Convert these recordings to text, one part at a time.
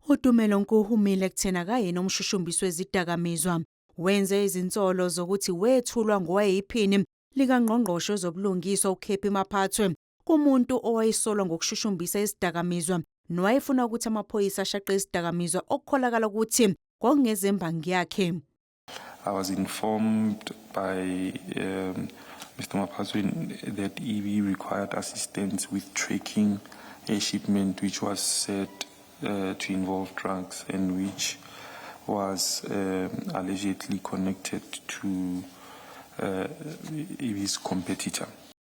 UTumelo Nku umile ekutheni akayena umshushumbisi wezidakamizwa. Wenze izinsolo zokuthi wethulwa ngowayeyiphini likaNgqongqoshe wezoBulungiswa uCappy Maphatsoe kumuntu owayesolwa ngokushushumbisa izidakamizwa nowayefuna ukuthi amaphoyisa ashaqe izidakamizwa okukholakala ukuthi kwakungezembangi yakhe. I was informed by Mr. Maphatsoe that he required assistance with tracking a shipment which was said to involve drugs and which was allegedly connected to his competitor.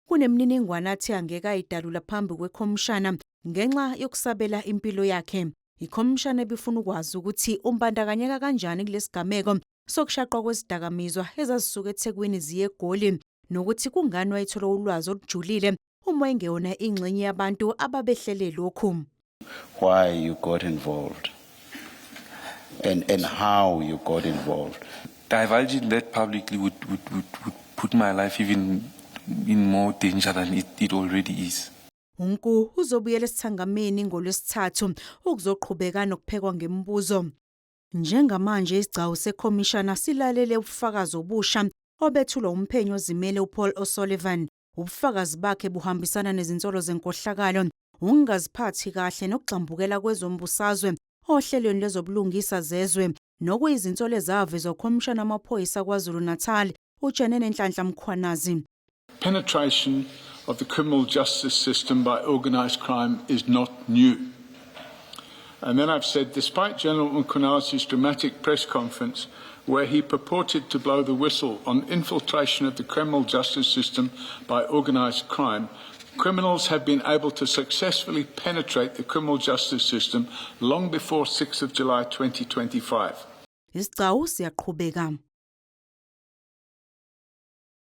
Kunemininingwane athi angeke ayidalula phambi kwekhomishana ngenxa yokusabela impilo yakhe. Ikhomishana ebifuna ukwazi ukuthi umbandakanyeka kanjani kulesigameko sokushaqwa kwezidakamizwa ezazisuka eThekwini ziye eGoli nokuthi kungani wayethola ulwazi olujulile uma engeyona ingxenye yabantu ababehlele lokhu. Why you got involved and how you got involved. Divulging that publicly would put my life even in more danger than it already is. UNku uzobuyela esithangameni ngolwesithathu ukuzoqhubeka nokuphekwa ngemibuzo. Njengamanje isigcawu sekhomishana silalele ubufakazi obusha obethulwa umphenyi ozimele uPaul O'Sullivan. Ubufakazi bakhe buhambisana nezinsolo zenkohlakalo, ukungaziphathi kahle nokugxambukela kwezombusazwe ohlelweni lwezobulungisa zezwe nokuyizinsolo ezavezwa ukhomishana wamaphoyisa KwaZulu-Natal uJenene Nhlanhla Mkhwanazi. Penetration of the criminal justice system by organized crime is not new. And then I've said, despite General Mkhwanazi's dramatic press conference where he purported to blow the whistle on infiltration of the criminal justice system by organized crime, criminals have been able to successfully penetrate the criminal justice system long before 6th of July 2025. Isigcawu siyaqhubeka.